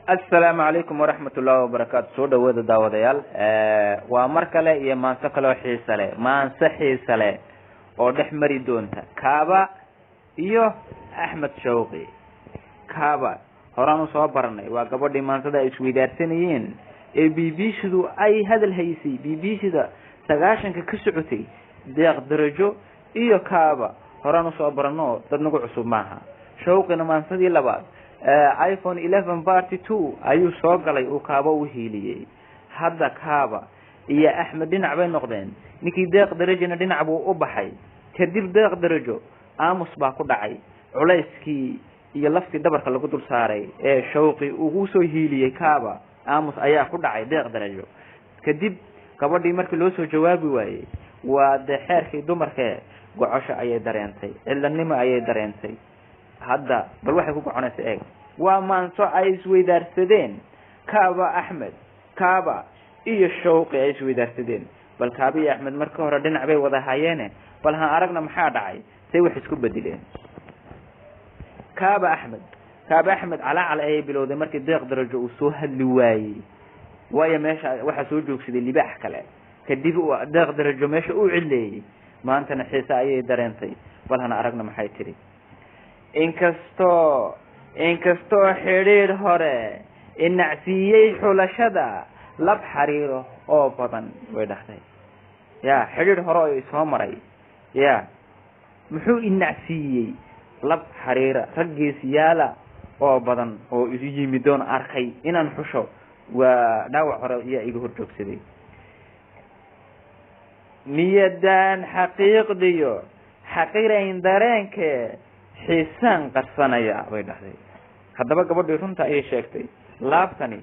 Assalaamu calaykum waraxmat ullahi wabarakaatu. Soo dhawaada, daawadayaal. Waa mar kale iyo maanso kale oo xiisa leh, maanso xiisa leh oo dhex mari doonta Kaaba iyo Axmed Shawqi. Kaaba horaan usoo baranay, waa gabadhii maansada ay isweydaarsanayeen ee BBC-du ay hadal haysay, BBC-da 90-ka ka socotay. Deeq Darajo iyo Kaaba horaan usoo barano, dad nagu cusub maaha. Shawqina maansadii labaad, iPhone 11 part 2, ayuu soo galay, uu Kaaba u hiiliyey. Hadda Kaaba iyo Axmed dhinac bay noqdeen, ninkii Deeq Darajona dhinac buu u baxay. Kadib Deeq Darajo aamus baa ku dhacay, culayskii iyo laftii dhabarka lagu dul saaray ee Shawqi ugu soo hiiliyey Kaaba, aamus ayaa ku dhacay Deeq Darajo. Kadib gabadhii markii loo soo jawaabi waayey, waa dee xeerkii dumarkee, gocosho ayay dareentay, cidlanimo ayay dareentay. Hadda bal waxay ku goconaysa eeg. Waa maanso ay isweydaarsadeen Kaaba Axmed, Kaaba iyo Shawqi ay isweydaarsadeen. Bal Kaaba iyo Axmed marka hore dhinac bay wada hayeene, bal han aragna maxaa dhacay, say wax isku bedileen. Kaaba Axmed, Kaaba Axmed calaacal ayay bilowday markii Deeq Darajo uu soo hadli waayey, waayo meesha waxaa soo joogsaday libaax kale. Kadib Deeq Darajo meesha uu cidleeyey, maantana xiise ayay dareentay. Bal hana aragna maxay tidhi. Inkastoo xidhiidh hore inacsiiyey xulashada lab xariiro oo badan, way dhahday. Ya, xidhiidh hore oo isoo maray, ya, muxuu inacsiiyey lab xariira, raggeesiyaala oo badan oo isu yimidoon arkay inaan xusho, waa dhaawac hore ayaa iga hor joogsaday. Niyadaan xaqiiqdiyo xaqirayn dareenkee, xiisaan qarsanaya, bay dhahday. Haddaba gabadhii runta ayay sheegtay. Laabtani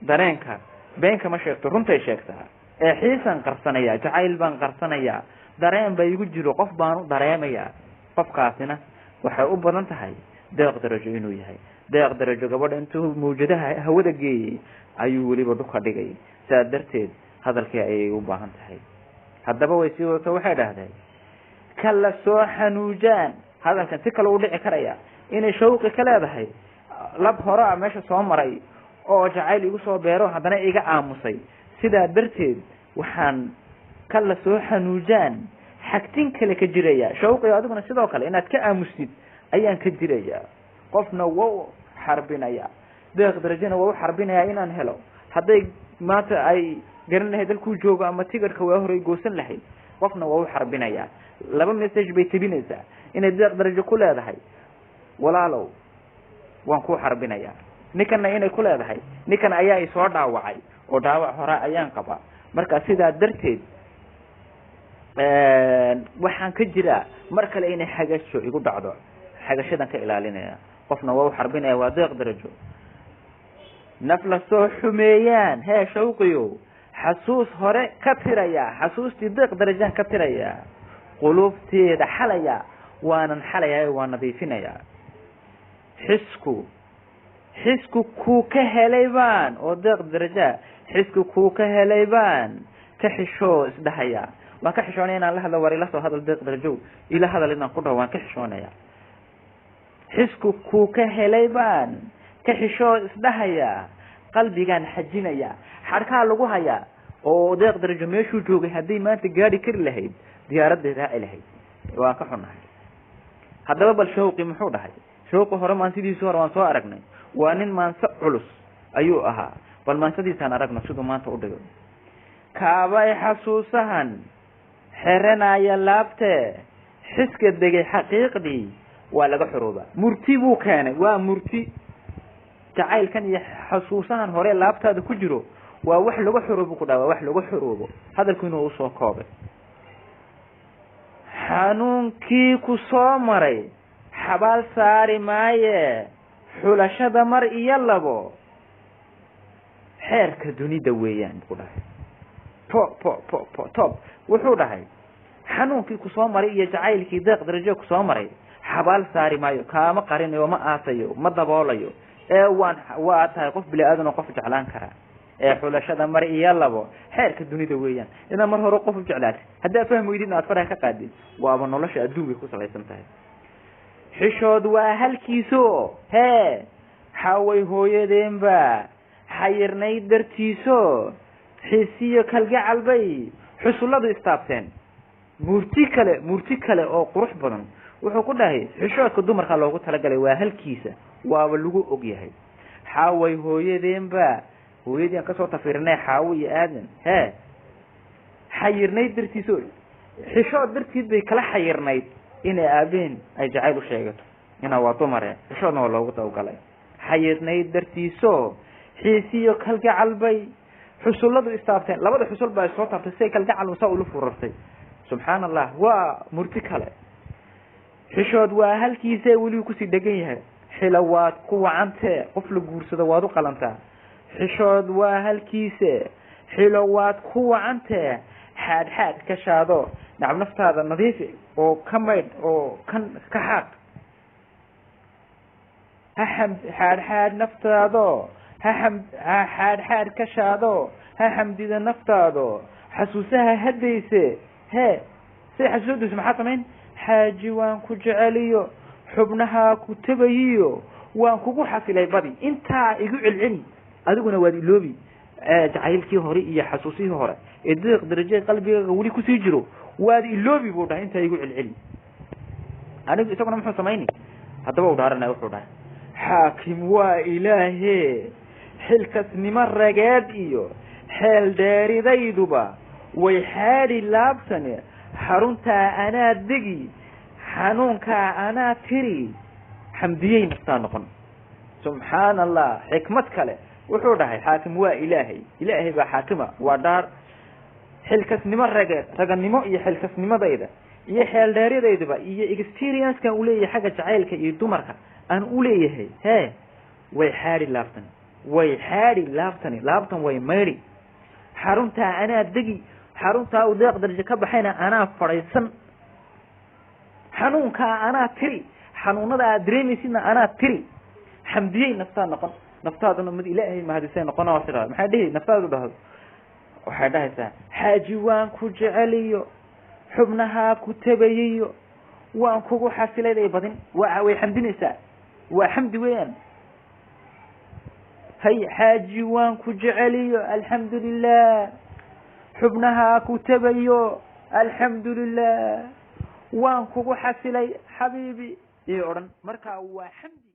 dareenka been kama sheegto, runtay sheegtaa. Ee xiisaan qarsanaya, jacayl baan qarsanayaa, dareen ba igu jiro, qof baanu dareemayaa. Qofkaasina waxay u badan tahay Deeq Darajo inuu yahay. Deeq Darajo gabadha intuu mawjadaha hawada geeyey ayuu weliba dhuka dhigay, saa darteed hadalkii ayay u baahan tahay. Haddaba way sii wadato, waxay dhahday: kala soo xanuujaan. Hadalkan si kale u dhici karaya inay Shawqi ka leedahay lab hore a meesha soo maray oo jacayl igu soo beero, haddana iga aamusay. Sidaa darteed waxaan kala soo xanuujaan xagtin kale ka jiraya. Shawqi, adiguna sidoo kale inaad ka aamustid ayaan ka jiraya. Qofna waa u xarbinaya, Deeq Darajana waa u xarbinaya inaan helo. Hadday maanta ay garan lahayd dalkuu joogo ama tigarka waa horey goosan lahayd. Qofna waa u xarbinaya. Laba message bay tabinaysaa inay Deeq Darajo ku leedahay: walaalow, waan kuu xarbinayaa. Ninkanna inay ku leedahay: ninkan ayaa isoo dhaawacay oo dhaawac hore ayaan qabaa. Marka sidaa darteed waxaan ka jiraa mar kale inay xagasho igu dhacdo, xagashadan ka ilaalinaya. Qofna waa u xarbinaya, waa Deeq Darajo. Naf la soo xumeeyaan hee, Shawqiyo, xasuus hore ka tiraya, xasuustii Deeq Darajaan ka tiraya, qulubteeda xalaya, waanan xalayaa, waa nadiifinayaa. Xisku kuu ka helay baan oo Deeq Darajaa, xisku kuu ka helay baan ka xishoo isdhahaya. Waan ka xishoonaya inaan la hadlo. War ila soo hadal, Deeq Darajow, ila hadal inaan ku dhaho waan ka xishoonaya. Xisku kuu ka helay baan ka xishoo isdhahaya, qalbigaan xajinaya, xadhkaa lagu hayaa oo Deeq Darajo meeshuu joogay hadday maanta gaadi kari lahayd, diyaaradday raaci lahayd. Waan ka xunnahay. Haddaba bal Shawqi muxuu dhahay? Shawqi hore maansidiisi hore waan soo aragnay, waa nin maanso culus ayuu ahaa. Bal maansadiisaan aragno siduu maanta u dhigo. Kaabay xasuusahan xeranaya laabtee, xiska degay xaqiiqdii waa laga xoroobaa. Murti buu keenay, waa murti. Jacaylkan iyo xasuusahan hore laabtaada ku jiro waa wax laga xoroobo, ku dhaha, waa wax laga xoroobo. Hadalku inuu usoo koobay: xanuunkii ku soo maray xabaal saari maaye, xulashada mar iyo labo xeerka dunida weeyaan, buu dhahay. Po po po po top. Wuxuu dhahay: xanuunkii kusoo maray iyo jacaylkii Deeq Darajo kusoo maray xabaal saari maayo, kaama qarinayo, ma aasayo, ma daboolayo, ee waan waa tahay qof bini aadan oo qof jeclaan karaa. Ee xulashada mar iyo labo xeerka dunida weeyaan. Inaad mar hore qof u jeclaatid, haddaad fahmi weydid, aad faraha ka qaadid, waaba nolosha adduun bay ku salaysan tahay. Xishood waa halkiiso hee. Xaaway hooyadeenba xayirnayd dartiiso, xiisiyo kalgacal bay xusulladu istaabteen. Murti kale, murti kale oo qurux badan wuxuu ku dhahay: xishoodka dumarka loogu talagalay waa halkiisa, waaba lagu og yahay. Xaaway hooyadeenba, hooyadii aan kasoo tafirinay, Xaawo iyo Aadan, hee, xayirnayd dartiiso, xishood dartiid bay kala xayirnayd inay aabaheen ay jacayl u sheegato. Ina waa dumare, xishoodna waa loogu tawgalay. Xayirnayd dartiiso, xiisiyo kalgacal bay xusulladu istaabteen. Labada xusul baa soo taabtay, siay kalgacal saa ula furartay. Subxaan Allah, waa murti kale. Xishood waa halkiisa, weligu kusii dhegan yahay. Xila waad ku wacantee, qof la guursado waad u qalantaa. Xishood waa halkiise, xilo waad ku wacantee, xaadh xaadh ka shaado, nacam, naftaada nadiifi oo ka maydh oo kan ka xaaq. Ha xam xaadh xaadh naftaado, ha xam ha xaadh xaadh ka shaado, ha xamdida naftaado, xasuusaha haddayse. Hee, say xasuusodayso, maxaa samayn? Xaaji waan ku jeceliyo, xubnahaa ku tabayiyo, waan kugu xasilay badi. Intaa igu celceli, adiguna waad iloobi jacaylkii hore iyo xasuusihii hore ee Deeq Daraje qalbigaaga weli kusii jiro, waad iloobi, buu dhahay. Intaa igu celceli anigu. Isaguna muxuu samayni haddaba? U dhaaranaya. Wuxuu dhahay: xaakim waa Ilaahe, xilkasnimo rageed iyo xeel dheeridayduba way xaadhi laabtane, xaruntaa anaa degi, xanuunkaa anaa tiri, xamdiyey naftaa noqon. Subxaana Allah, xikmad kale. Wuxuu dhahay: xaakim waa Ilaahay, Ilaahay baa xaakima. Waa dhaar. Xilkasnimo rageed, raganimo iyo xilkasnimadayda iyo xeeldheeridayduba iyo experiencekan uleeyahay xagga jacaylka iyo dumarka aan uleeyahay, hee, way xaadhi laabtani, way xaadhi laabtani, laabtan way maydhi. Xaruntaa anaa degi, xaruntaa uu Deeq Darajo ka baxayna anaa fadhaysan. Xanuunkaa anaa tiri, xanuunada aad dareemaysidna anaa tiri. Xamdiyey naftaa noqon, naftaaduna mid Ilaahay mahadisay noqon. Oo sidaa maxay dhihi naftaadu? Dhahdo, waxay dhahaysaa: xaaji waan ku jeceliyo, xubnahaa ku tabayiyo, waan kugu xasilayday badin. Waa way xamdinaysaa, waa xamdi weeyaan. Hay, xaaji waan ku jeceliyo, alxamdu lilah, xubnahaa ku tabayo, alxamdu lilah, waan kugu xasilay xabiibi iyo odhan. Marka waa xamdi.